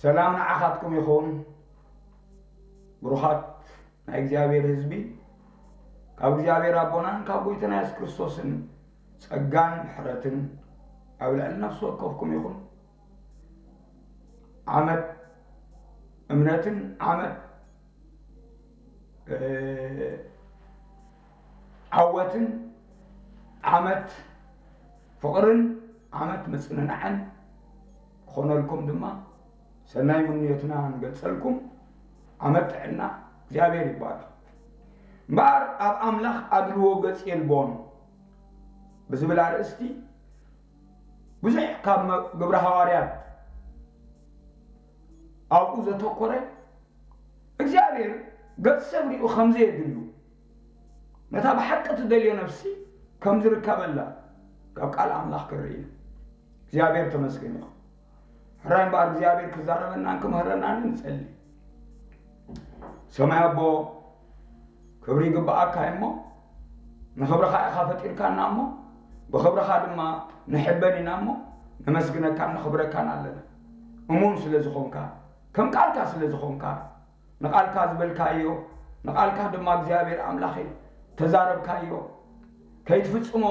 ሰላም ንዓኻትኩም ይኹን። ብሩኻት ናይ እግዚኣብሔር ህዝቢ፣ ካብ እግዚኣብሔር ኣቦናን ካብ ጎይታና የሱስ ክርስቶስን ጸጋን ምሕረትን ኣብ ልዕሊ ነፍሲ ወከፍኩም ይኹን። ዓመት እምነትን ዓመት፣ እ፣ ዓወትን ዓመት ፍቕርን ዓመት ምጽንናዕን ክኾነልኩም ድማ ሰናይ ምንዮትና ንገልጸልኩም። ዓመት ጥዕና እግዚኣብሔር ይባረኽ። እምበኣር ኣብ ኣምላኽ ኣድልዎ ገጽ የልቦን ብዝብል ኣርእስቲ ብዙሕ ካብ መ-፣ ግብረ ሃዋርያት ኣብኡ ዘተኮረ እግዚኣብሔር ገጽ ሰብ ሪኡ ከም ዘየድሉ፣ ነታ ብሓቂ ትደልዮ ነፍሲ ከም ዝርከበላ ካብ ቃል ኣምላኽ ክርኢ ኢና። እግዚኣብሔር ተመስገን ይኹን። ሕራይ እምበኣር እግዚኣብሔር ክዛረበናን ክምህረናን ንጸሊ። ሰማይ ኣቦ ክብሪ ይግብኣካ እሞ ንኽብርኻ ኢኻ ፈጢርካና እሞ ብኽብርኻ ድማ ንሕበን ኢና እሞ ነመስግነካን ነኽብረካን ኣለና። እሙን ስለ ዝኾንካ፣ ከም ቃልካ ስለ ዝኾንካ፣ ንቓልካ ዝበልካዮ፣ ንቓልካ ድማ እግዚኣብሔር ኣምላኸይ ተዛረብካዮ፣ ከይትፍጽሞ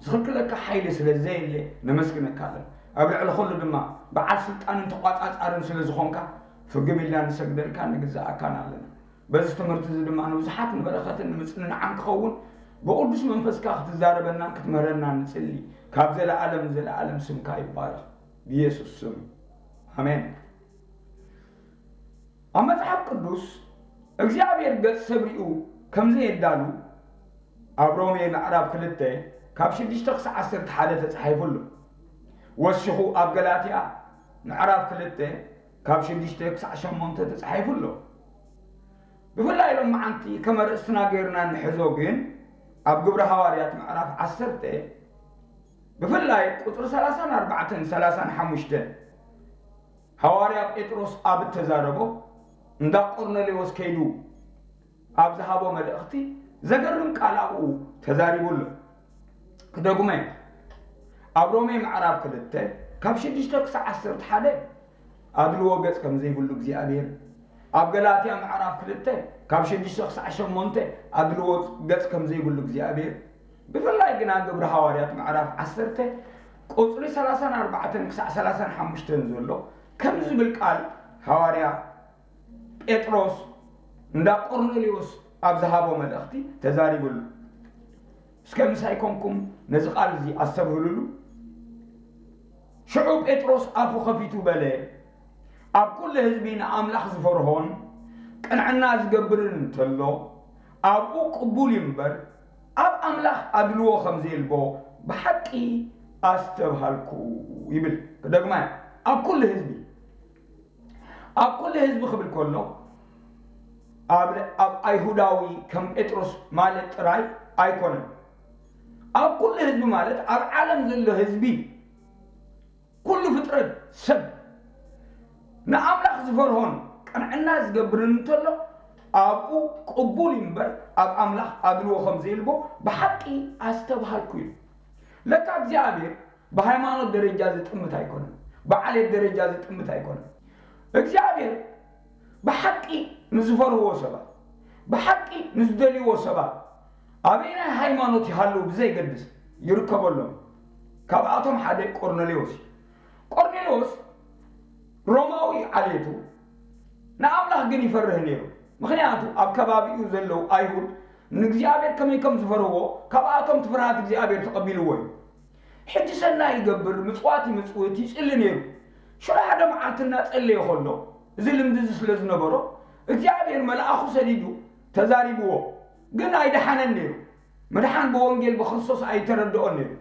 ዝኽልክለካ ሓይሊ ስለ ዘየለ ነመስግነካ ኣለና። ኣብ ልዕሊ ኹሉ ድማ በዓል ስልጣንን ተቋጻጻርን ስለ ዝኾንካ ፍግም ኢልና ንሰግደልካን ንግዝኣካን ኣለና። በዚ ትምህርቲ እዚ ድማ ንብዙሓት ንበረኸትን ንምጽንናዕን ክኸውን ብቅዱስ መንፈስካ ክትዛረበናን ክትምህረናን ንጽሊ። ካብ ዘለኣለም ንዘለኣለም ስምካ ይባረኽ። ብየሱስ ስም ኣሜን። ኣብ መጽሓፍ ቅዱስ እግዚኣብሔር ገጽ ሰብ ሪኡ ከም ዘየዳሉ ኣብ ሮሜ ምዕራፍ ክልተ ካብ ሽዱሽተ ክሳዕ ዓሰርተ ሓደ ተጻሒፉ ኣሎ። ወሲኹ ኣብ ገላትያ ምዕራፍ ክልተ ካብ ሽዱሽተ ክሳዕ ሸሞንተ ተጻሒፉ ኣሎ። ብፍላይ ሎማዓንቲ ከም ኣርእስትና ገይርና እንሕዞ ግን ኣብ ግብረ ሃዋርያት ምዕራፍ ዓሰርተ ብፍላይ ቁጽሪ ሰላሳን ኣርባዕተን ሰላሳን ሓሙሽተን ሃዋርያ ጴጥሮስ ኣብ እተዛረቦ እንዳ ቆርኔሌዎስ ከይዱ ኣብ ዝሃቦ መልእኽቲ ዘገርም ቃል ኣብኡ ተዛሪቡ ኣሎ። ክደግሞ እየ። ኣብ ሮሜ ምዕራፍ ክልተ ካብ ሽዱሽተ ክሳዕ ዓሰርተ ሓደ ኣድልዎ ገጽ ከም ዘይብሉ እግዚኣብሔር፣ ኣብ ገላትያ ምዕራፍ ክልተ ካብ ሽዱሽተ ክሳዕ ሸሞንተ ኣድልዎ ገጽ ከም ዘይብሉ እግዚኣብሔር፣ ብፍላይ ግና ግብሪ ሃዋርያት ምዕራፍ ዓሰርተ ቁጽሪ ሰላሳን ኣርባዕተን ክሳዕ ሰላሳን ሓሙሽተን ዘሎ ከም ዝብል ቃል ሃዋርያ ጴጥሮስ እንዳ ቆርኔሌዎስ ኣብ ዝሃቦ መልእኽቲ ተዛሪቡ ኣሎ። እስከ ምሳይ ኮንኩም ነዚ ቃል እዚ ኣስተብህሉሉ። ሽዑ ጴጥሮስ ኣፉ ኸፊቱ በለ፣ ኣብ ኩሉ ህዝቢ ንኣምላኽ ዝፈርሆን ቅንዕና ዝገብርን እንተሎ፣ ኣብኡ ቅቡል እዩ እምበር፣ ኣብ ኣምላኽ ኣድልዎ ኸም ዘየልቦ ብሓቂ ኣስተብሃልኩ ይብል። ክደግማ እየ፣ ኣብ ኩሉ ህዝቢ። ኣብ ኩሉ ህዝቢ ክብል ከሎ፣ ኣብ፣ ኣብ ኣይሁዳዊ ከም ጴጥሮስ ማለት ጥራይ ኣይኮነን። ኣብ ኩሉ ህዝቢ ማለት ኣብ ዓለም ዘሎ ህዝቢ፣ ኩሉ ፍጥረት ሰብ ንኣምላኽ ዝፈርሆን ቅንዕና ዝገብርን እንተሎ፣ ኣብኡ ቅቡል እዩ እምበር፣ ኣብ ኣምላኽ ኣድልዎ ከም ዘየልቦ ብሓቂ ኣስተብሃልኩ እዩ። ለካ እግዚኣብሔር ብሃይማኖት ደረጃ ዝጥምት ኣይኮነን፣ ብዓሌት ደረጃ ዝጥምት ኣይኮነን። እግዚኣብሔር ብሓቂ ንዝፈርህዎ ሰባት፣ ብሓቂ ንዝደልይዎ ሰባት፣ ኣበየናይ ሃይማኖት ይሃልዉ ብዘይገድስ ይርከበሎም። ካብኣቶም ሓደ ቆርኔሌዎስ እዩ። ቆርኔሌዎስ ሮማዊ ዓሌቱ፣ ንኣምላኽ ግን ይፈርህ ነይሩ። ምኽንያቱ ኣብ ከባቢኡ ዘለዉ ኣይሁድ ንእግዚኣብሔር ከመይ ከም ዝፈርህዎ ካብኣቶም እቲ ፍርሃት እግዚኣብሔር ተቐቢልዎ እዩ። ሕጂ ሰናይ ይገብር፣ ምጽዋት ይምጽውት፣ ይጽሊ ነይሩ። ሽዑ ሓደ መዓልቲ እናጸለየ ከሎ፣ እዚ ልምዲ እዚ ስለ ዝነበሮ፣ እግዚኣብሔር መልኣኹ ሰዲዱ ተዛሪብዎ። ግን ኣይደሓነን ነይሩ። ምድሓን ብወንጌል ብክርስቶስ ኣይተረድኦን ነይሩ።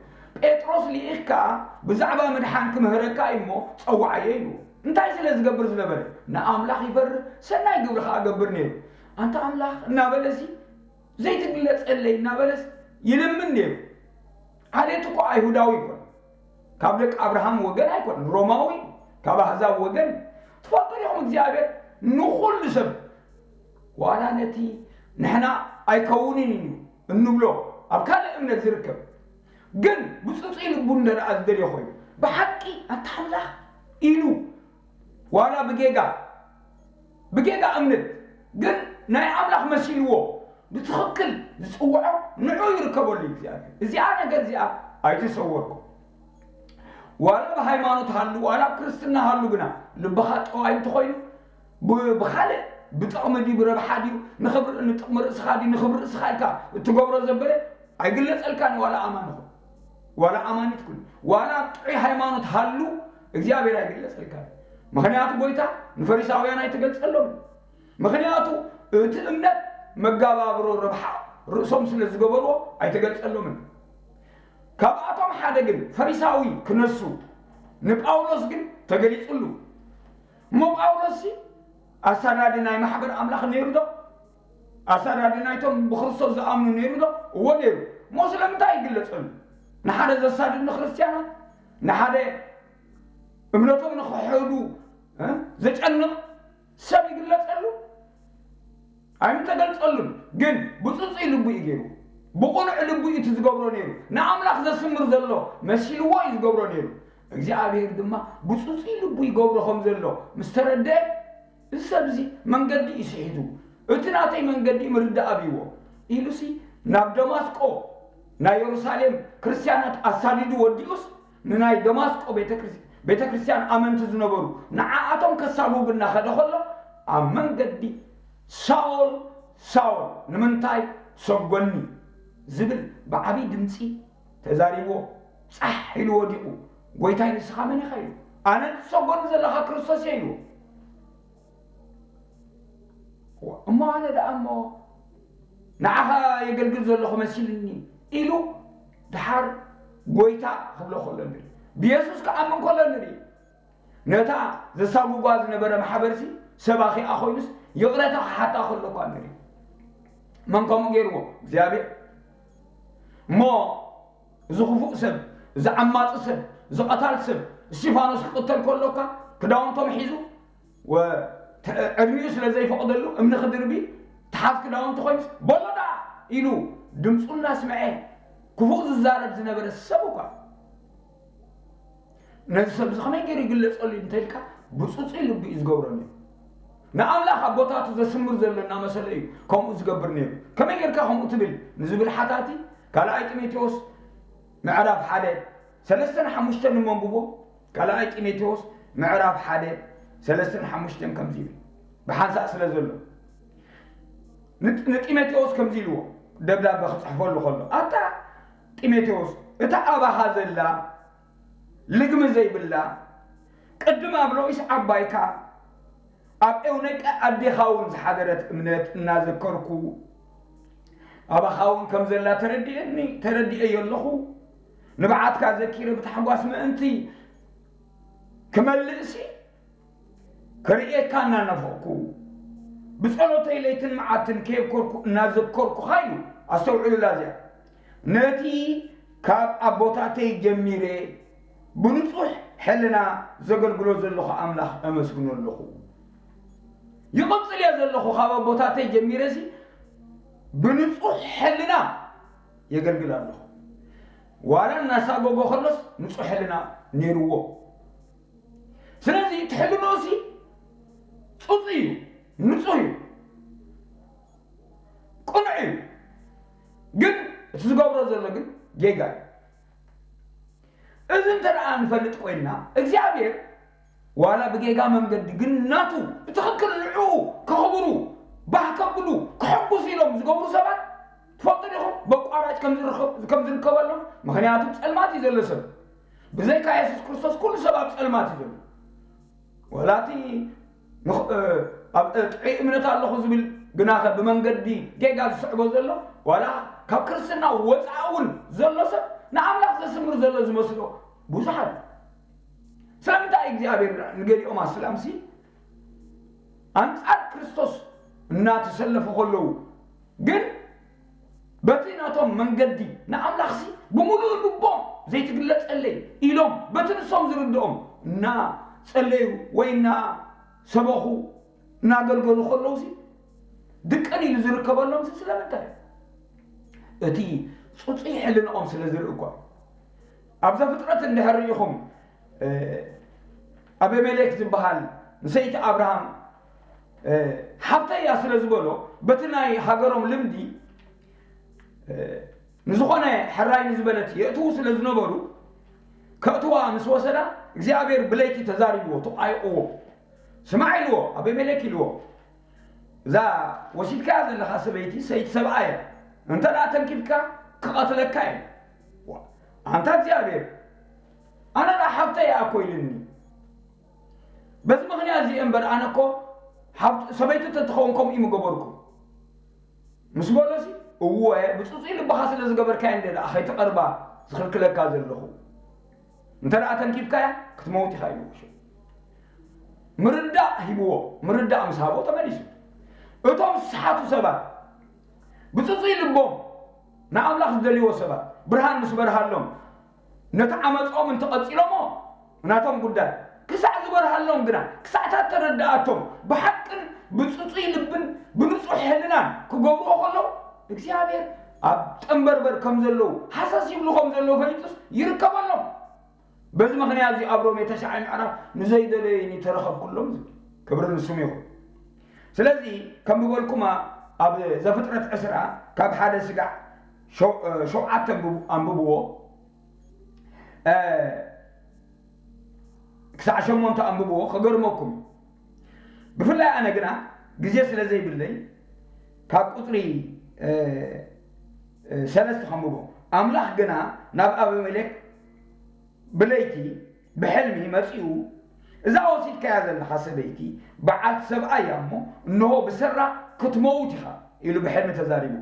ጴጥሮስ ልኢኽ ከኣ ብዛዕባ ምድሓን ክምህረካ እዩ እሞ ጸውዓዮ ኢልዎ። እንታይ ስለ ዝገብር ዝነበረ? ንኣምላኽ ይፈርህ፣ ሰናይ ግብሪ ከኣ ገብር ነይሩ። ኣንታ ኣምላኽ እናበለሲ ዘይትግለጸለይ እናበለስ ይልምን ነይሩ። ዓሌቱ እኮ ኣይሁዳዊ ኣይኮነን። ካብ ደቂ ኣብርሃም ወገን ኣይኮነን። ሮማዊ፣ ካብ ኣህዛብ ወገን። ትፈልጡ ዲኹም እግዚኣብሔር ንኹሉ ሰብ፣ ዋላ ነቲ ንሕና ኣይከውንን እዩ እንብሎ ኣብ ካልእ እምነት ዝርከብ፣ ግን ብጽጹይ ልቡ እንተ ደኣ ዝደልዮ ኮይኑ፣ ብሓቂ ኣንታ ኣምላኽ ኢሉ ዋላ ብጌጋ ብጌጋ እምነት ግን ናይ ኣምላኽ መሲልዎ ብትኽክል ዝጽውዖ ንዑ ይርከበሉ እግዚኣብሔር። እዚኣ ነገር እዚኣ ኣይትሰወርኩም። ዋላ ብሃይማኖት ሃሉ ዋላ ኣብ ክርስትና ሃሉ ግና ልብኻ ጠዋይ እንተኾይኑ ብ- ብኻልእ ብጥቕሚ ድዩ ብረብሓ ድዩ ንኽብሪ ንጥቕሚ ርእስኻ ድዩ ንኽብሪ ርእስኻ ኢልካ እትገብሮ ዘበለ ኣይግለጸልካን እዩ። ዋላ ኣማኒ ኹን ዋላ ኣማኒት ኩን ዋላ ጥዑይ ሃይማኖት ሃሉ እግዚኣብሔር ኣይግለጸልካን። ምኽንያቱ ጎይታ ንፈሪሳውያን ኣይተገልጸሎምን። ምኽንያቱ እቲ እምነት መጋባብሮ ረብሓ ርእሶም ስለ ዝገበርዎ ኣይተገልጸሎምን። ካብኣቶም ሓደ ግን ፈሪሳዊ ክነሱ ንጳውሎስ ግን ተገሊጹሉ። እሞ ጳውሎስ ኣሳዳዲ ናይ ማሕበር ኣምላኽ ነይሩ ዶ? ኣሳዳዲ ናይቶም ብክርስቶስ ዝኣምኑ ነይሩ ዶ? እዎ ነይሩ። እሞ ስለምንታይ ይግለጸሉ? ንሓደ ዘሳድድ ንክርስትያናት ንሓደ እምነቶም ንክሕዱ እ? ዘጨንቕ ሰብ ይግለጸሉ ኣይምተገልጸሉን። ግን ብፅፁይ ልቡ እዩ ገይሩ ብቑኑዕ ልቡ እዩ እቲ ዝገብሮ ነይሩ። ንኣምላኽ ዘስምር ዘሎ መሲልዎ እዩ ዝገብሮ ነይሩ። እግዚኣብሔር ድማ ብፅፁይ ልቡ ይገብሮ ከም ዘሎ ምስ ተረድአ እዚ ሰብ እዚ መንገዲ እዩ ስሒቱ። እቲ ናተይ መንገዲ ምርዳእ ኣብይዎ ኢሉሲ ናብ ደማስቆ ናይ የሩሳሌም ክርስትያናት ኣሳዲዱ ወዲኡስ ንናይ ደማስቆ ቤተ ክርስትያን ኣመንቲ ዝነበሩ ንዓኣቶም ከሳጉግ እናኸደ ከሎ ኣብ መንገዲ ሳኦል ሳኦል ንምንታይ ትሰጎኒ ዝብል ብዓብዪ ድምፂ ተዛሪብዎ። ፃሕ ኢሉ ወዲቑ ጎይታይ ንስኻ መን ኢኻ ኢሉ ኣነ ትሰጎኒ ዘለኻ ክርስቶስ እየ ኢልዎ። እሞ ኣነ ደኣ እሞ ንዓኻ የገልግል ዘለኹ መሲልኒ ኢሉ ድሓር ጎይታ ክብሎ ከሎ ንርኢ። ብየሱስ ክኣምን ከሎ ንርኢ። ነታ ዘሳጉጓ ዝነበረ ማሕበርሲ ሰብ ኣኺኣ ኮይኑስ ይቕረታ ክሓታ ከሎ እኳ ንርኢ። መን ከምኡ ገይርዎ እግዚኣብሔር። እሞ እዚ ክፉእ ሰብ፣ እዚ ዓማፂ ሰብ፣ እዚ ቀታል ሰብ እስቲፋኖስ ክቕተል ከሎካ ክዳውንቶም ሒዙ ወ- ተ- ዕድሚኡ ስለ ዘይፈቕደሉ እምኒ ክድርቢ ተሓዝ ክዳውንቲ ኮይኑስ በሎ ደኣ ኢሉ ድምፁ እናስምዐ ክፉእ ዝዛረብ ዝነበረ ሰብ እኳ ነዚ ሰብ እዚ ከመይ ገይሩ ይግለፀሉ እዩ እንተልካ ብፁፁይ ልቢ እዩ ዝገብሮ ነይሩ። ንኣምላኽ ኣቦታቱ ዘስምር ዘሎ እናመሰለ እዩ ከምኡ ዝገብር ነይሩ። ከመይ ጌርካ ከምኡ ትብል ንዝብል ሓታቲ ካልኣይ ጢሞቴዎስ ምዕራፍ ሓደ ሰለስተን ሓሙሽተን ንመንብቦ። ካልኣይ ጢሞቴዎስ ምዕራፍ ሓደ ሰለስተን ሓሙሽተን ከምዚ ይብል። ብሓንሳእ ስለ ዘሎ ንጢሞቴዎስ ከምዚ ኢልዎ ደብዳበ ክፅሕፈሉ ከሎ ኣታ ጢሞቴዎስ እታ ኣባኻ ዘላ ልግሚ ዘይብላ ቅድም ኣብ ሎኢስ ዓባይካ ኣብ ኤውነቀ ኣዴኻ እውን ዝሓደረት እምነት እናዘከርኩ ኣባኻ እውን ከም ዘላ ተረዲእኒ ተረዲኤዮ ኣለኹ። ንብዓትካ ዘኪረ ብታሕጓስ ምእንቲ ክመልእሲ ክርእየካ እናናፈቕኩ ብጸሎተይ ለይትን መዓትን ከየብኮርኩ እናዘከርኩኻ ኢሉ። ኣስተውዕሉላ እዚኣ ነቲ ካብ ኣቦታተይ ጀሚረ ብንጹሕ ሕልና ዘገልግሎ ዘለኹ ኣምላኽ ኣመስግኖ ኣለኹ። ይቕጽል እየ ዘለኹ ካብ ኣቦታተይ ጀሚረ ሲ ብንጹሕ ሕልና የገልግል ኣለኹ። ዋላ እናሳጎጎ ከሎስ ንጹሕ ሕልና ነይርዎ። ስለዚ እቲ ሕልንኡ ሲ ፅፁይ እዩ፣ ንፁህ እዩ፣ ቅኑዕ እዩ። ግን እቲ ዝገብሮ ዘሎ ግን ጌጋ እዩ። እዚ እንተ ደኣ ንፈልጥ ኮይንና እግዚኣብሔር ዋላ ብጌጋ መንገዲ ግን ናቱ ብትኽክል ንዕኡ ከኽብሩ ባህ ከብሉ ክሕጉስ ኢሎም ዝገብሩ ሰባት ትፈልጡ ዲኹም በቋራጭ ከም ዝርከበሎም? ምኽንያቱ ፀልማት እዩ ዘሎ ሰብ። ብዘይካ የሱስ ክርስቶስ ኩሉ ሰብ ኣብ ፀልማት እዩ ዘሎ። ወላ እቲ ኣብ ጥዑይ እምነት ኣለኹ ዝብል ግናኸ ብመንገዲ ጌጋ ዝስዕቦ ዘሎ ዋላ ካብ ክርስትና ወፃኢ እውን ዘሎ ሰብ ንኣምላኽ ዘስምር ዘሎ ዝመስሎ ብዙሓት። ስለምንታይ እግዚኣብሔር ንገሊኦም ኣስላምሲ ኣንፃር ክርስቶስ እናተሰለፉ ከለዉ ግን በቲ ናቶም መንገዲ ንኣምላኽሲ ብምሉእ ልቦም ዘይትግለጸለይ ኢሎም በቲ ንሶም ዝርድኦም እናጸለዩ ወይ እናሰበኹ እናገልገሉ ከለውሲ ድቅን ኢሉ ዝርከበሎምሲ ስለምንታይ እዩ? እቲ ጽጹይ ሕልንኦም ስለ ዝርኢ እኳ እዩ። ኣብ ዘፍጥረት እንድሕር ርኢኹም ኣቤሜሌክ ዝበሃል ንሰይቲ ኣብርሃም ሓብተይ እያ ስለ ዝበሎ፣ በቲ ናይ ሃገሮም ልምዲ ንዝኾነ ሕራይ ንዝበለት የእትዉ ስለ ዝነበሩ፣ ከእትዋ ምስ ወሰዳ እግዚኣብሔር ብለይቲ ተዛሪብዎ፣ ተቋይቕዎ። ስማዕ ኢልዎ ኣቤሜሌክ ኢልዎ፣ እዛ ወሲድካያ ዘለኻ ሰበይቲ ሰይቲ ሰብኣ እያ፣ እንተ ደኣ ተንኪፍካ ክቐትለካ እየ። ኣንታ እግዚኣብሔር፣ ኣነ ደኣ ሓብተይ እያ እኮ ኢልኒ። በዚ ምኽንያት እዚ እምበር ኣነ እኮ ሰበይቲ ተትኸውን ከምኡ ምገበርኩ ምስ በሎሲ፣ እወ ብፅፁይ ልብኻ ስለ ዝገበርካዮ እንደ ደኣ ከይትቐርባ ዝኽልክለካ ዘለኹ፣ እንተ ደኣ ተንኪፍካያ ክትመውት ኢኻ ኢልዎ። ምርዳእ ሂብዎ። ምርዳእ ምስ ሃቦ ተመሊሱ። እቶም ዝሰሓቱ ሰባት ብፅፁይ ልቦም ንኣምላኽ ዝደልይዎ ሰባት ብርሃን ምስ በርሃሎም ነቲ ዓመፆም እንተቐፂሎሞ ናቶም ጉዳይ ክሳዕ ዝበርሃሎም ግና ክሳዕታት ተረዳኣቶም ብሓቅን ብፅፁይ ልብን ብንፁሕ ሕልናን ክገብርዎ ከለዉ እግዚኣብሔር ኣብ ጠንበርበር ከም ዘለዉ ሃሰስ ይብሉ ከም ዘለዉ ፈሊጡስ ይርከበሎም። በዚ ምኽንያት እዚ ኣብ ሮሜ ተሽዓይ ምዕራፍ ንዘይደለዩኒ ተረኸብኩሎም ዝብል ክብሪ ንስሙ ይኹን። ስለዚ ከም ዝበልኩማ ኣብ ዘፍጥረት ዕስራ ካብ ሓደ ስጋዕ ሸውዓተ ኣንብብዎ ክሳዕ ሸሞንተ ኣንብብዎ ከገርመኩም። ብፍላይ ኣነ ግና ግዜ ስለ ዘይብለይ ካብ ቁፅሪ ሰለስተ ከንብቦ። ኣምላኽ ግና ናብ ኣቤሜሌክ ብለይቲ ብሕልሚ መጺኡ፣ "እዛ ወሲድካያ ዘለኻ ሰበይቲ በዓልቲ ሰብኣይ እያ እሞ፣ እንሆ ብሰራ ክትመውት ኢኻ" ኢሉ ብሕልሚ ተዛሪቡ።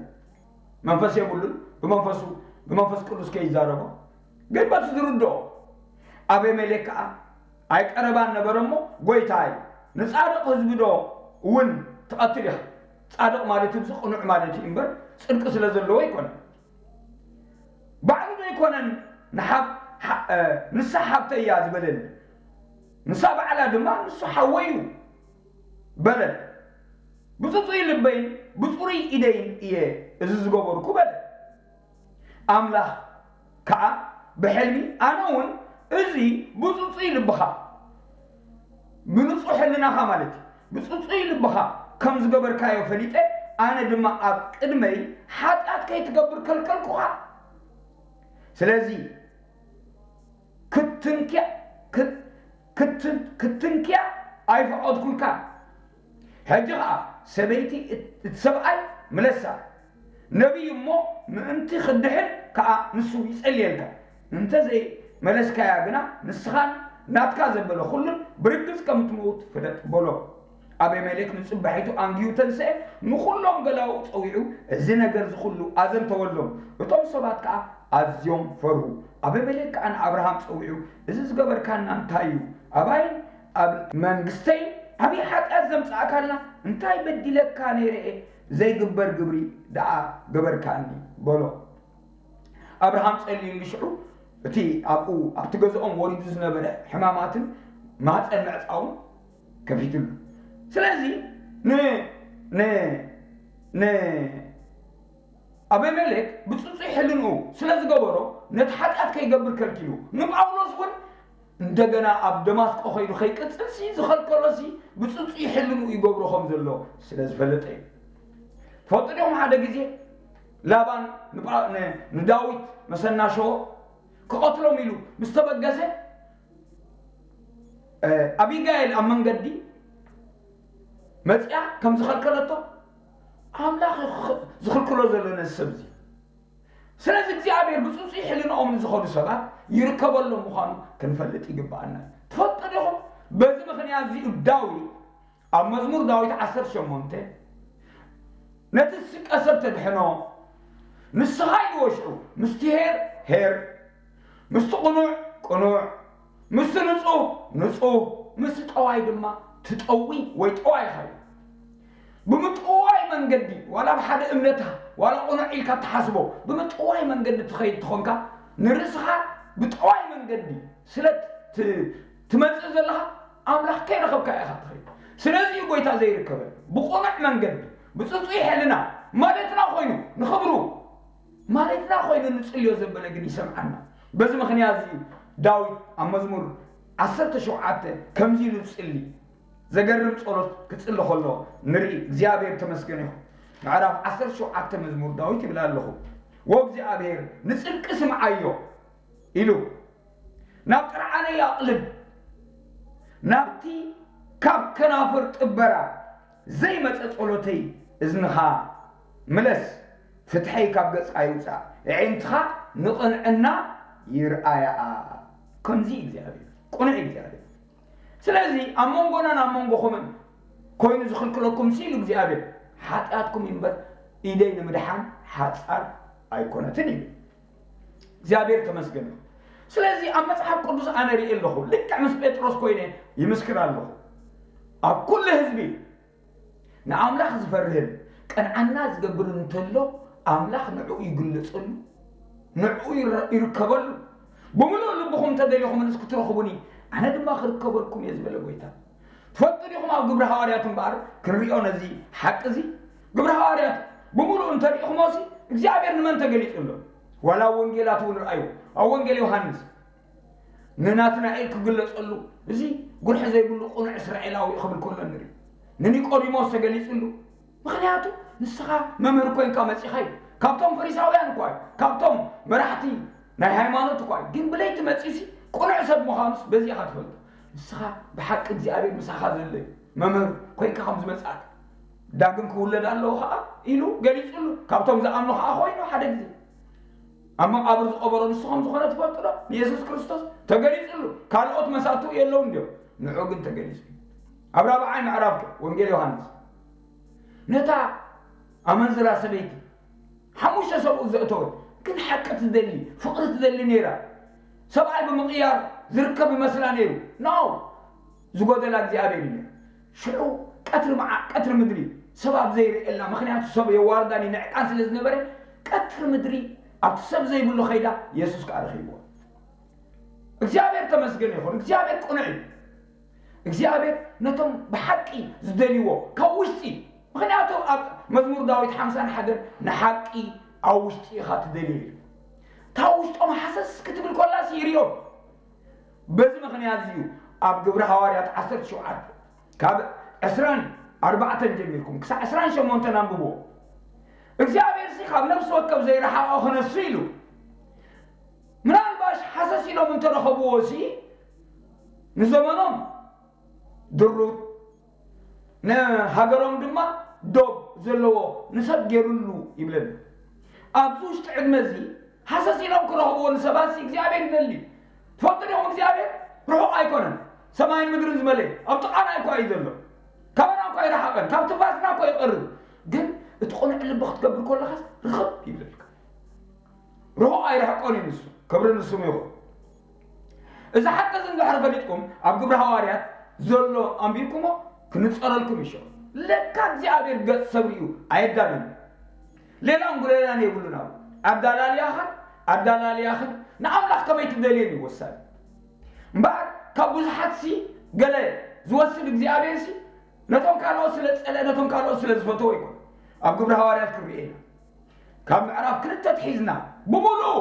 መንፈስ የብሉን፣ ብመንፈሱ ብመንፈስ ቅዱስ ከይዛረቦ ግን በቲ ዝርድኦ። ኣቤሜሌክ ከኣ ኣይቀረባን ነበረ እሞ፣ "ጐይታይ፣ ንጻድቕ ህዝቢ ዶ እውን ትቐትል ኢኻ?" ጻድቕ ማለት እዚ ቅኑዕ ማለት እዩ እምበር፣ ጽድቂ ስለ ዘለዎ ኣይኮነን። ባዕሉ ዶ ኣይኮነን ንሓብ ንሳ ሓብተይ እያ ዝበለኒ፣ ንሳ ባዕላ ድማ ንሱ ሓወይ እዩ በለ። ብፅፁይ ልበይን ብፅሩይ ኢደይን እየ እዚ ዝገበርኩ በለ። ኣምላኽ ከዓ ብሕልሚ ኣነ እውን እዚ ብፅፁይ ልብኻ ብንፁሕ ሕልናኻ ማለት እዩ ብፅፁይ ልብኻ ከም ዝገበርካዮ ፈሊጠ ኣነ ድማ ኣብ ቅድመይ ሓጢኣት ከይትገብር ከልከልኩኻ። ስለዚ ክትንክያ ክትንክያ ኣይፈቐድኩልካን። ሕጂ ኸዓ ሰበይቲ እቲ ሰብኣይ ምለሳ። ነቢይ እሞ ምእንቲ ክድሕን ከኣ ንሱ ይጸልየልካ። እንተ ዘይመለስካያ ግና ንስኻን ናትካ ዘበለ ኹሉን ብርግጽ ከም እትመውት ፍለጥ በሎ። ኣቤሜሌክ ንጽባሒቱ ኣንጊሁ ተንስአ፣ ንኹሎም ገላኡ ጸዊዑ እዚ ነገር እዚ ኹሉ ኣዘንተወሎም። እቶም ሰባት ከኣ ኣዝዮም ፈርሁ። ኣቤሜሌክ ከኣ ንኣብርሃም ጸዊዑ፣ እዚ ዝገበርካና እንታይ እዩ? ኣባይን ኣብ መንግስተይን ዓብዪ ሓጢኣት ዘምጻእካልና እንታይ በዲለካ ነይረ እየ? ዘይግበር ግብሪ ደኣ ገበርካኒ በሎ። ኣብርሃም ጸልዩሉ ሽዑ እቲ ኣብኡ ኣብቲ ገዝኦም ወሪዱ ዝነበረ ሕማማትን ማህጸን ምዕጻውን ከፊትሉ። ስለዚ ን ን ን ኣቤሜሌክ ብጽጹይ ሕልንኡ ስለ ዝገበሮ ነቲ ሓጢኣት ከይገብር ከልኪሉ። ንጳውሎስ እውን እንደገና ኣብ ደማስቆ ከይዱ ከይቅጽልሲ ዝኸልከሎሲ ብጽጹይ ሕልንኡ ይገብሮ ከም ዘሎ ስለ ዝፈለጠ እዩ። ትፈልጡ ዲኹም ሓደ ግዜ ላባን ንጳ- ን- ንዳዊት መሰናሸዎ ክቐትሎም ኢሉ ምስ ተበገሰ ኣቢጋይል ኣብ መንገዲ መፅያ ከም ዝኸልከለቶ ኣምላኽ እዩ ዝኽልክሎ ዘሎ ነዚ ሰብ እዚ። ስለዚ እግዚኣብሔር ብፅፁይ ሕልንኦም ንዝኸዱ ሰባት ይርከበሎም ምዃኑ ክንፈልጥ ይግብኣና። ትፈልጡ ዲኹም? በዚ ምኽንያት እዚኡ ዳዊት ኣብ መዝሙር ዳዊት ዓሰርተ ሸሞንተ ነቲ ዝስቀ ሰብ ተድሕኖ ንስኻ ኢልዎ ሽዑ ምስቲ ሄር ሄር ምስቲ ቅኑዕ ቅኑዕ ምስቲ ንጹህ ንጹህ ምስቲ ጠዋይ ድማ ትጠዊ ወይ ጠዋይ ኢኻ ኢሉ። ብምጥዋይ መንገዲ ዋላ ብሓደ እምነታ ዋላ ቅኑዕ ኢልካ ትሓስቦ ብምጥዋይ መንገዲ ትኸይድ ትኾንካ ንርእስኻ ብጠዋይ መንገዲ ስለ ትመጽእ ዘለኻ ኣምላኽ ከይረኸብካ ኢኻ ትኸይድ። ስለዚ እዩ ጎይታ ዘይርከበ ብቕኑዕ መንገዲ ብፅፁይ ሕልና ማለትና ኮይኑ ንኽብሩ ማለትና ኮይኑ ንፅልዮ ዘበለ ግን ይሰምዓና። በዚ ምኽንያት እዚ ዳዊት ኣብ መዝሙር ዓሰርተ ሸውዓተ ከምዚ ኢሉ ዝፅሊ ዘገርም ጸሎት ክጽሊ ከሎ ንርኢ። እግዚኣብሔር ተመስገን ይኹን። ምዕራፍ ዓሰርተ ሸውዓተ መዝሙር ዳዊት ይብል ኣለኹ፣ "ወእግዚኣብሔር ንጽድቂ ስምዓዮ" ኢሉ፣ "ናብ ጥርዓነይ ኣቕልብ፣ ናብቲ ካብ ከናፍር ጥበራ ዘይመጸ ጸሎተይ እዝንኻ ምለስ፣ ፍትሐይ ካብ ገጽካ ይውጻእ፣ ኣዒንትኻ ንቕንዕና ይርኣያ።" ከምዚ እግዚኣብሔር፣ ቅኑዕ እግዚኣብሔር። ስለዚ ኣብ መንጎናን ኣብ መንጎኹምን ኮይኑ ዝኽልክለኩም ሲሉ እግዚኣብሔር፣ "ሓጢኣትኩም እምበር ኢደይ ንምድሓን ሓጻር ኣይኮነትን" ይብል። እግዚኣብሔር ተመስገን ይኹን። ስለዚ ኣብ መጽሓፍ ቅዱስ ኣነ ርኢ ኣለኹ፣ ልክዕ ምስ ጴጥሮስ ኮይነ ይምስክር ኣለኹ። ኣብ ኩሉ ህዝቢ ንኣምላኽ ዝፈርህን ቀንዓና ዝገብርን እንተሎ፣ ኣምላኽ ንዕኡ ይግለጸሉ፣ ንዕኡ ይረ-፣ ይርከበሉ። "ብምሉእ ልብኹም እንተደሊኹምንስ ክትረኽቡኒ፣ ኣነ ድማ ክርከበልኩም እየ" ዝበለ ጎይታ። ትፈልጡ ዲኹም ኣብ ግብሪ ሃዋርያት እምበኣር ክንሪኦ ነዚ ሓቂ እዚ? ግብሪ ሃዋርያት ብምሉእ እንተሪእኹሞሲ እግዚኣብሔር ንመን ተገሊጹ ኣሎ? ዋላ ኣብ ወንጌላት እውን ረኣዩ። ኣብ ወንጌል ዮሃንስ ንናትናኤል ክግለጸሉ፣ "እዚ ጉርሒ ዘይብሉ ቅኑዕ እስራኤላዊ" ክብል ከሎ ንርኢ። ንኒቆዲሞስ ተገሊጹሉ። ምኽንያቱ ንስኻ መምህር ኮይንካ መጺኻ እዩ። ካብቶም ፈሪሳውያን እኳ እዩ፣ ካብቶም መራሕቲ ናይ ሃይማኖት እኳ እዩ። ግን ብለይቲ መጺሲ ቅኑዕ ሰብ ምዃኑስ በዚ ኢኻ ትፈልጦ። ንስኻ ብሓቂ እግዚኣብሔር ምሳኻ ዘሎ እዩ። መምህር ኮይንካ ከም ዝመጽኣካ፣ ዳግም ክውለድ ኣለዎ ኸዓ ኢሉ ገሊጹሉ። ካብቶም ዝኣምኑ ኸዓ ኮይኑ ሓደ ግዜ ኣብ መቓብር ዝቐበሮ ንሱ ከም ዝኾነ ትፈልጡ ዶ? ንየሱስ ክርስቶስ ተገሊጹሉ። ካልኦት መሳቱ የለውን ድዮም? ንዑ ግን ተገሊጹ። ኣብ ራብዓይ ምዕራፍ ወንጌል ዮሃንስ ነታ ኣመንዝራ ሰበይቲ ሓሙሽተ ሰብኡት ዘእተወት፣ ግን ሓቂ ትደሊ፣ ፍቕሪ ትደሊ ነይራ። ሰብኣይ ብምቕያር ዝርከብ ይመስላ ነይሩ። ኖ፣ ዝጎደላ እግዚኣብሔር እዩ ነይሩ። ሽዑ ቀትሪ መዓ-፣ ቀትሪ ምድሪ ሰብ ኣብ ዘይርእየላ፣ ምኽንያቱ ሰብ የዋርዳን ይንዕቃን ስለ ዝነበረ፣ ቀትሪ ምድሪ ኣብቲ ሰብ ዘይብሉ ከይዳ የሱስ ከኣ ረኺብዎ። እግዚኣብሔር ተመስገን ይኹን። እግዚኣብሔር ቅኑዕ እዩ። እግዚኣብሔር ነቶም ብሓቂ ዝደልይዎ ካብ ውሽጢ፣ ምኽንያቱ ኣብ መዝሙር ዳዊት ሓምሳን ሓደን "ንሓቂ ኣብ ውሽጢ ኢኻ ትደልዮ" እዩ። እታ ውሽጦም ሃሰስ ክትብል ኮላስ ይርዮም። በዚ ምኽንያት እዩ ኣብ ግብሪ ሃዋርያት ዓሰርተ ሸውዓተ ካብ ዕስራን ኣርባዕተን ጀሚርኩም ክሳዕ ዕስራን ሸሞንተን ኣንብቦ። "እግዚኣብሔርሲ ካብ ነፍሲ ወከፍ ዘይረሓቖ ክነሱ" ኢሉ። ምናልባሽ ሃሰስ ኢሎም እንተረኸብዎ ሲ ንዘመኖም ድሩት፣ ንሃገሮም ድማ ዶብ ዘለዎ ንሰብ ገይሩሉ ይብለና። ኣብዚ ውሽጢ ዕድመ እዚ ሃሰስ ኢሎም ክረኽብዎ ንሰባት ሲ እግዚኣብሔር ይደሊ። ትፈልጡ ዲኹም እግዚኣብሔር ርሑቕ ኣይኮነን። ሰማይን ምድርን ዝመለየ ኣብ ጥቓና እኳ እዩ ዘሎ። ካባና እኳ ይረሓቐን፣ ካብ ትንፋስና እኳ ይቐርብ። ግን እቲ ቅኑዕ ልቢ ክትገብር ከለኻስ ርኽብ ይብለልካ። ርሑቕ ኣይርሕቆን እዩ ንሱ። ክብሪ ንስሙ ይኹን። እዚ ሓቂ እዚ እንድሕር ፈሊጥኩም ኣብ ግብሪ ሃዋርያት ዘሎ ኣንቢብኩሞ ክንጸረልኩም ይሽዑ። ለካ እግዚኣብሔር ገጽ ሰብ ርእዩ ኣየዳልን። ሌላን ጉሌላን የብሉን። ኣብ ኣዳላልያኻን ኣዳላልያኽን ንኣምላኽ ከመይ ትደልየን እዩ ወሳኒ። እምበኣር ካብ ብዙሓትሲ ገለ ዝወስድ እግዚኣብሔርሲ ነቶም ካልኦት ስለ ዝጸልአ፣ ነቶም ካልኦት ስለ ዝፈተወ ኣይኮን። ኣብ ግብሪ ሃዋርያት ክንርእየ ኢና። ካብ ምዕራፍ ክልተ ኣትሒዝና ብምሉኡ፣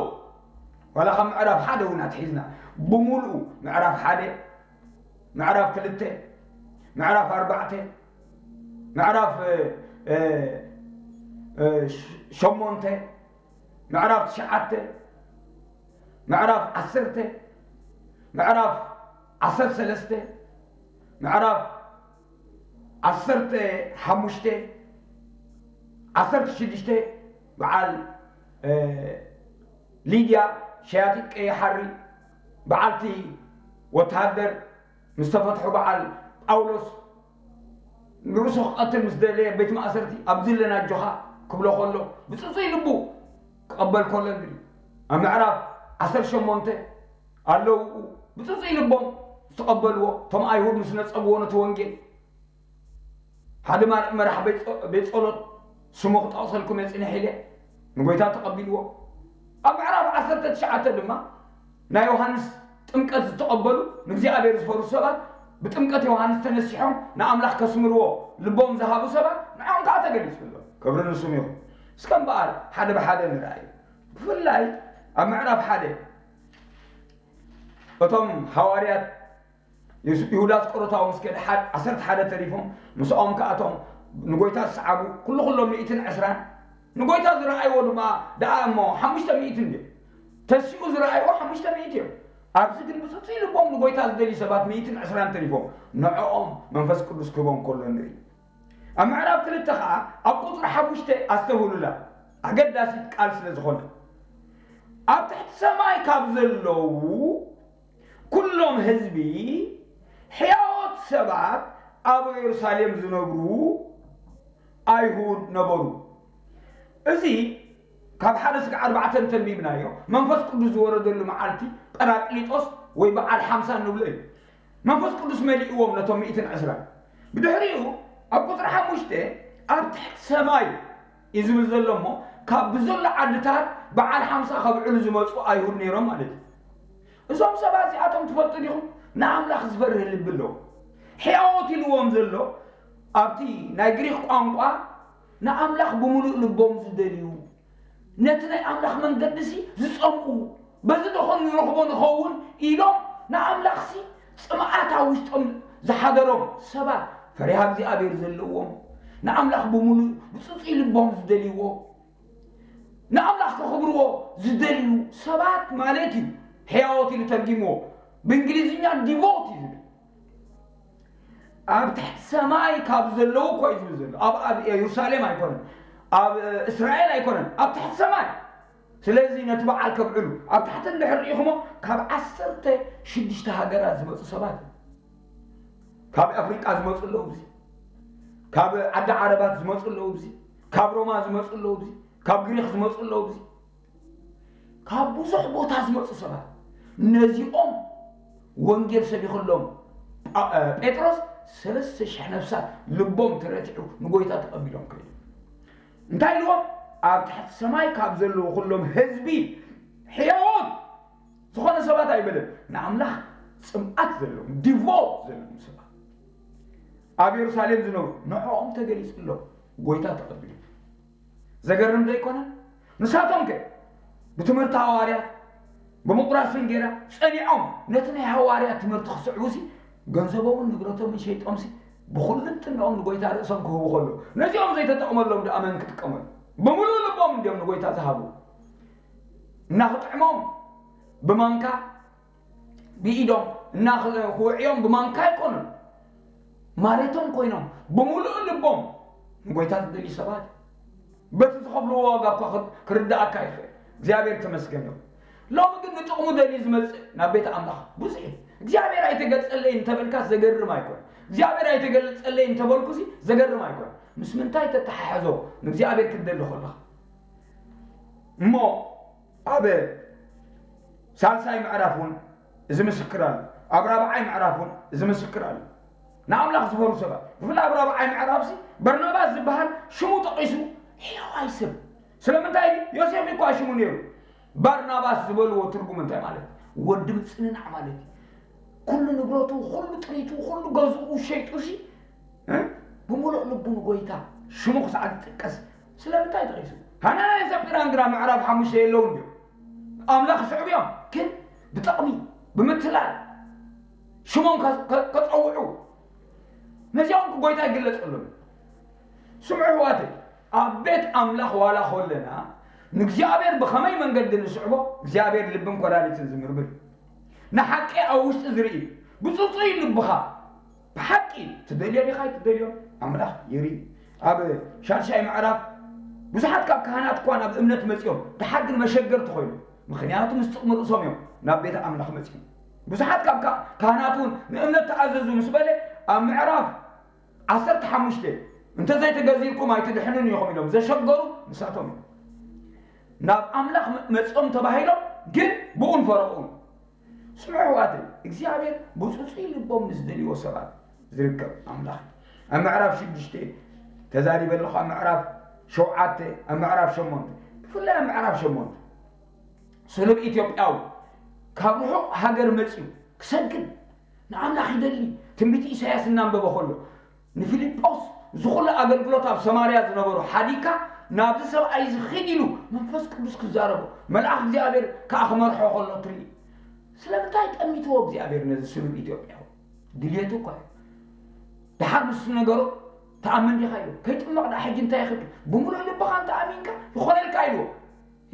ዋላ ካብ ምዕራፍ ሓደ እውን ኣትሒዝና ብምሉኡ፣ ምዕራፍ ሓደ፣ ምዕራፍ ክልተ፣ ምዕራፍ ኣርባዕተ፣ ምዕራፍ፣ እ፣ እ፣ እ፣ ሸሞንተ፣ ምዕራፍ ትሽዓተ፣ ምዕራፍ ዓሰርተ፣ ምዕራፍ ዓሰርተ ሰለስተ፣ ምዕራፍ ዓሰርተ ሓሙሽተ፣ ዓሰርተ ሽዱሽተ፣ በዓል፣ እ፣ ሊድያ ሸያጢት ቀይ ሓሪ፣ በዓልቲ ወተሃደር ምስ ተፈትሑ፣ በዓል ጳውሎስ ንርእሱ ክቐትል ምስ ደለየ ቤት ማእሰርቲ ኣብዚ ኣለና ኣጆኻ ክብሎ ከሎ ብጽጹይ ልቡ ክቐበል ከሎ ንርኢ። ኣብ ምዕራፍ ዓሰርተ ሸሞንተ ኣለዉ ብጽጹይ ልቦም ዝተቐበልዎ እቶም ኣይሁድ ምስ ነጸግዎ ነቲ ወንጌል። ሓደ ማር-፣ መራሕ ቤት ጸ-፣ ቤት ጸሎት ስሙ ክጠቕሰልኩም እየ ጽንሕ ኢለ ንጎይታ ተቐቢልዎ። ኣብ ምዕራፍ ዓሰርተ ትሽዓተ ድማ ናይ ዮሃንስ ጥምቀት ዝተቐበሉ ንእግዚኣብሔር ዝፈርሁ ሰባት ብጥምቀት ዮሃንስ ተነሲሖም ንኣምላኽ ከስምርዎ ልቦም ዝሃቡ ሰባት ንዕኦም ከዓ ተገሊጹ ኣሎ። ክብሪ ንስሙ ይኹን። እስከ እምበኣር ሓደ ብሓደ ንርኣዩ። ብፍላይ ኣብ ምዕራፍ ሓደ እቶም ሃዋርያት ይሁዳ ኣስቆሮታዊ ምስ ከደ ዓሰርተ ሓደ ተሪፎም፣ ምስኦም ከኣቶም ንጎይታ ዝሰዓቡ ኩሉ ኩሎም ሚእትን ዕስራን፣ ንጎይታ ዝረኣይዎ ድማ ደኣ እሞ ሓሙሽተ ሚእትን ድዮም። ተሲኡ ዝረኣይዎ ሓሙሽተ ሚእቲ እዮም። ኣብዚ ግን ብፅፁይ ልቦም ንጎይታ ዝደልዩ ሰባት ሚእትን ዕስራን ተሪፎም፣ ንዕኦም መንፈስ ቅዱስ ክህቦም ከሎ ንርኢ። ኣብ ምዕራብ ክልተ ኸዓ ኣብ ቁፅሪ ሓሙሽተ ኣስተውህሉላ፣ ኣገዳሲት ቃል ስለ ዝኾነ፣ ኣብ ትሕቲ ሰማይ ካብ ዘለዉ ኩሎም ህዝቢ፣ ሕያዎት ሰባት ኣብ ኢየሩሳሌም ዝነብሩ ኣይሁድ ነበሩ። እዚ ካብ ሓደ ስጋዕ ኣርባዕተ እንተንቢብናዮ፣ መንፈስ ቅዱስ ዝወረደሉ መዓልቲ ጳራቅሊጦስ ወይ በዓል ሓምሳ ንብሎ እዩ። መንፈስ ቅዱስ መሊእዎም ነቶም ሚእትን ዕስራን። ብድሕሪኡ ኣብ ቁፅሪ ሓሙሽተ ኣብ ትሕቲ ሰማይ እዩ ዝብል ዘሎ እሞ፣ ካብ ብዘሎ ዓድታት በዓል ሓምሳ ከብዕሉ ዝመፁ ኣይሁድ ነይሮም ማለት እዩ። እዞም ሰባት እዚኣቶም ትፈልጡ ዲኹም? ንኣምላኽ ዝፈርህ ልቢ ኣለዎም። ሕያዎት ኢልዎም ዘሎ ኣብቲ ናይ ግሪክ ቋንቋ ንኣምላኽ ብምሉእ ልቦም ዝደልዩ፣ ነቲ ናይ ኣምላኽ መንገዲ ሲ ዝጸምኡ፣ በዚ ደኾን ንረኽቦ ንኸውን ኢሎም ንኣምላኽ ሲ ጽምኣት ኣብ ውሽጦም ዝሓደሮም ሰባት፣ ፈሪሃ እግዚኣብሔር ዘለዎም፣ ንኣምላኽ ብምሉእ ብጽጹይ ልቦም ዝደልይዎ፣ ንኣምላኽ ከኽብርዎ ዝደልዩ ሰባት ማለት እዩ። ሕያዎት ኢሉ ተርጊምዎ። ብእንግሊዝኛ ዲቮት እዩ ዝብል። ኣብ ትሕቲ ሰማይ ካብ ዘለዉ እኮ እዩ ዝብል ዘሎ። ኣብ ኣብ ኢየሩሳሌም ኣይኮነን፣ ኣብ እስራኤል ኣይኮነን፣ ኣብ ትሕቲ ሰማይ። ስለዚ ነቲ በዓል ከብዕሉ ኣብ ታሕቲ እንድሕር ርኢኹሞ፣ ካብ ዓሰርተ ሽዱሽተ ሃገራት ዝመፁ ሰባት እዮም። ካብ ኣፍሪቃ ዝመፁ ኣለዉ፣ እዚ ካብ ዓዲ ዓረባት ዝመፁ ኣለዉ፣ እዚ ካብ ሮማ ዝመፁ ኣለዉ፣ እዚ ካብ ግሪክ ዝመፁ ኣለዉ፣ እዚ ካብ ብዙሕ ቦታ ዝመፁ ሰባት። ነዚኦም ወንጌል ሰቢኹሎም ጳ- እ፣ ጴጥሮስ ሰለስተ ሽሕ ነፍሳት ልቦም ተረቲዑ ንጎይታ ተቐቢሎም ከይዱ። እንታይ ኢልዎም? ኣብ ትሕቲ ሰማይ ካብ ዘለዉ ኩሎም ህዝቢ ሕያዎት ዝኾነ ሰባት ኣይበለን፣ ንኣምላኽ ጽምኣት ዘለዎም ዲቮት ዘለዎም ሰባት ኣብ ኢየሩሳሌም ዝነብሩ ንዕኦም ተገሊጹሎም ጎይታ ተቐቢሉ። ዘገርም ዶ ኣይኮነን? ንሳቶም ከ ብትምህርቲ ሃዋርያት ብምቑራስ እንጌራ ጸኒዖም ነቲ ናይ ሃዋርያት ትምህርቲ ክስዕቡ ሲ ገንዘቦምን ንብረቶምን ሸይጦም ሲ ብኹልንትንኦም ንጎይታ ርእሶም ክህቡ ከለዉ ነዚኦም ዘይተጠቕመሎም ደኣ መን ክጥቀመሉ? ብምሉእ ልቦም እንዲዮም ንጎይታ ዝሃቡ። እናኽጥዕሞም ብማንካ ብኢዶም እናኽውዕዮም ብማንካ ኣይኮኑን። ማለቶም ኮይኖም ብምሉእ ልቦም ንጎይታ ዝደልዩ ሰባት በቲ ዝኸፍልዎ ዋጋ እኳ ክርዳእካ ይኽእል። እግዚኣብሔር ተመስገን ይኹን። ሎሚ ግን ንጥቕሙ ደልዩ ዝመፅእ ናብ ቤት ኣምላኽ ብዙሕ እዩ። እግዚኣብሔር ኣይተገለፀለይ እንተበልካ ዘገርም ኣይኮን። እግዚኣብሔር ኣይተገለፀለይ እንተበልኩ ሲ ዘገርም ኣይኮን። ምስ ምንታይ ተተሓሕዞ ንእግዚኣብሔር ክትደሊ ከለኻ እሞ ኣብ ሳልሳይ ምዕራፍ እውን እዚ ምስክር ኣሎ። ኣብ ራብዓይ ምዕራፍ እውን እዚ ምስክር ኣሎ። ንኣምላኽ ዝፈሩ ሰባት ብፍላይ ኣብ ራብዓይ ምዕራፍሲ በርናባስ ዝበሃል ሽሙ ጠቒሱ ሕያዋይ ሰብ። ስለምንታይ ዮሴፍ እኳ ሽሙ ነይሩ። ባርናባስ ዝበልዎ ትርጉም እንታይ ማለት? ወዲ ምጽንናዕ ማለት እዩ። ኩሉ ንብረቱ ኩሉ ጥሪቱ ኩሉ ገዝኡ ሸይጡ ሲ ብምሉእ ልቡ ንጎይታ ሽሙ ክሳዕ ዝጥቀስ ስለምንታይ ጠቒሱ? ሃናንያን ሰጲራን ግና ምዕራፍ ሓሙሽተ የለውን ድዮም? ኣምላኽ ይስዕቡ እዮም ግን ብጥቕሚ ብምትላል ሽሞም ከፀውዑ ነዚኦም ጎይታ ይግለፀሎም። ስምዑ ኣሕዋተይ፣ ኣብ ቤት ኣምላኽ ዋላ ኾለና ንእግዚኣብሔር ብኸመይ መንገዲ ንስዕቦ እግዚኣብሔር ልብን ኮላሊትን ዝምርምር እዩ። ንሓቂ ኣብ ውሽጢ ዝርኢ ብፅፁይ ልብኻ ብሓቂ ትደልዮ ዲኻ ኣይትደልዮ ኣምላኽ ይርኢ። ኣብ ሻድሻይ ምዕራፍ ብዙሓት ካብ ካህናት እኳ ናብ እምነት መፂኦም ድሓር ግን መሸገርቲ ኮይኖም ምኽንያቱ ምስ ጥቕሚ ርእሶም እዮም ናብ ቤተ ኣምላኽ መፂኦም። ብዙሓት ካብ ካህናት እውን ንእምነት ተኣዘዙ ምስ በለ ኣብ ምዕራፍ ዓሰርተ ሓሙሽተ እንተዘይተገዚእኩም ኣይትድሕኑን ኢኹም ኢሎም ዘሸገሩ ንሳቶም እዮም። ናብ ኣምላኽ መፅኦም ተባሂሎም ግን ብኡን ፈረቑን። ስምዑ ኣሕዋተይ እግዚኣብሔር ብፅፁይ ልቦም ንዝደልይዎ ሰባት ዝርከብ ኣምላኽ እዩ። ኣብ ምዕራፍ ሽዱሽተ ተዛሪበ ኣለኹ ኣብ ምዕራፍ ሸውዓተ ኣብ ምዕራፍ ሸሞንተ ብፍላይ ኣብ ምዕራፍ ሸሞንተ ስሉብ ኢትዮጵያዊ ካብ ርሑቕ ሃገር መፅዩ ክሰግድ ንኣምላኽ ይደሊ። ትንቢት ኢሳያስ እናንበበ ከሎ ንፊልጶስ እዚ ኩሉ ኣገልግሎት ኣብ ሰማርያ ዝነበሮ ሓዲግካ ናብዚ ሰብኣይ እዚ ኺድ ኢሉ መንፈስ ቅዱስ ክዛረቦ መልኣኽ እግዚኣብሔር ከዓ ክመርሖ ከሎ ትርኢ። ስለምንታይ ጠሚትዎ እግዚኣብሔር ነዚ ስሉብ ኢትዮጵያዊ? ድልየቱ እኳ እዩ። ደሓር ምስ ነገሩ፣ "ትኣምን ዲኻ?" ኢሉ። "ከይጥመቕ ደኣ ሕጂ እንታይ ይኽእል? ብምሉእ ልብኻ እንተ ኣሚንካ ይኾነልካ" ኢልዎ።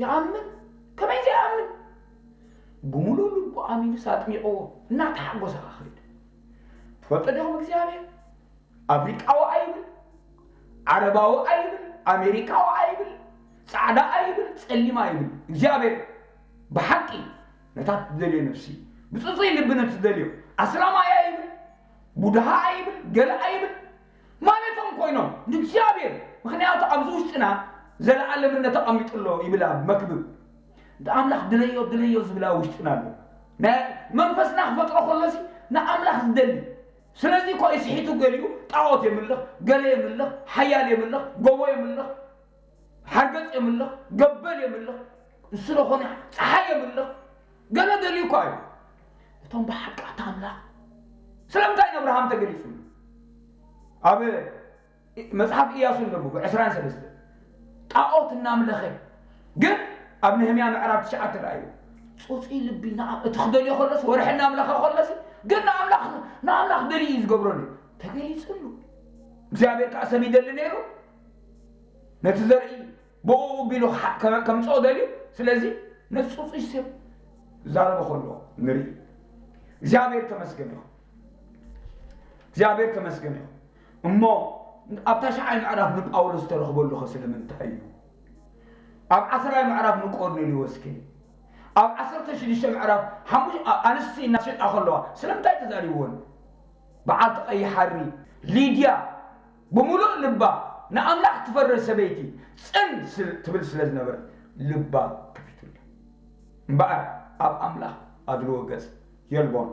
ይኣምን? ከመይ ዘይኣምን? ብምሉእ ልቡ ኣሚኑስ ኣጥሚቕዎ፣ እናተሓጎሰ ኸኣ ኸይዱ። ትፈልጡ ዲኹም እግዚኣብሔር? ኣፍሪቃዊ ኣይብል፣ ዓረባዊ ኣይብል፣ ኣሜሪካዊ ኣይብል፣ ጻዕዳ ኣይብል፣ ጸሊም ኣይብል። እግዚኣብሔር ብሓቂ ነታ ትደልዮ ነፍሲ፣ ብጽጹይ ልቢ ነቲ ትደልዮ፣ ኣስላማይ ኣይብል፣ ቡድሃ ኣይብል፣ ገለ ኣይብል፣ ማለቶም ኮይኖም ንእግዚኣብሔር። ምኽንያቱ ኣብዚ ውሽጥና ዘለኣለምነት ተቐሚጡ ኣሎ ይብል ኣብ መክብብ። ንኣምላኽ ድለዮ፣ ድለዮ ዝብል ኣብ ውሽጥና ኣሎ። ናይ መንፈስና ክፈጥሮ ከሎሲ ንኣምላኽ ዝደሊ። ስለዚ እኮ እዩ ስሒቱ፣ ገሊኡ ጣዖት የምልኽ፣ ገለ የምልኽ፣ ሓያል የምልኽ፣ ጎቦ የምልኽ፣ ሓርገጽ የምልኽ፣ ገበል የምልኽ፣ ንሱ ዝኾነ ጸሓይ የምልኽ። ገለ ደልዩ እኳ እዩ። እቶም ብሓቂ ኣታ ኣምላኽ ስለምንታይ ንኣብርሃም ተገሊጹ? ኣብ መጽሓፍ ኢያሱ ንነብብ ዕስራን ሰለስተ ጣዖት እናምለኸ፣ ግን ኣብ ነህምያ ምዕራፍ ትሽዓተ ረኣዩ። ጽጹይ ልቢ ንኣ-፣ እቲ ክደልዮ ከሎስ፣ ወርሒ እናምለኸ ከሎስ፣ ግን ንኣምላኽ፣ ንኣምላኽ ደልዩ እዩ ዝገብሮ ነይሩ። ተገሊጽሉ። እግዚኣብሔር ከኣ ሰብ ይደሊ ነይሩ። ነቲ ዘርኢ ብኡ ቢሉ ከ-፣ ከ-፣ ከምጽኦ ደልዩ። ስለዚ ነቲ ጽጹይ ሰብ ዛረበ ከሎ ንርኢ። እግዚኣብሔር ተመስገን ይኹን። እግዚኣብሔር ተመስገን ይኹን። እሞ ኣብታ ሻዓይ ምዕራፍ ንጳውሎስ ተረኽበሉ ኸ ስለምንታይ እዩ? ኣብ ዓስራይ ምዕራፍ ንቆርኔሌዎስ ከ? ኣብ ዓሰርተ ሽዱሽተ ምዕራፍ ሓሙሽ-፣ ኣ-፣ ኣንስቲ እናሸጣ ከለዋ ስለምንታይ ተዛሪብወን? በዓልቲ ቀይሕ ሓሪ ሊድያ ብምሉእ ልባ ንኣምላኽ ትፈርህ ሰበይቲ ጽን ስል-፣ ትብል ስለ ዝነበረት ልባ ከፊቱላ። እምበኣር ኣብ ኣምላኽ ኣድልዎ ገጽ የልቦን።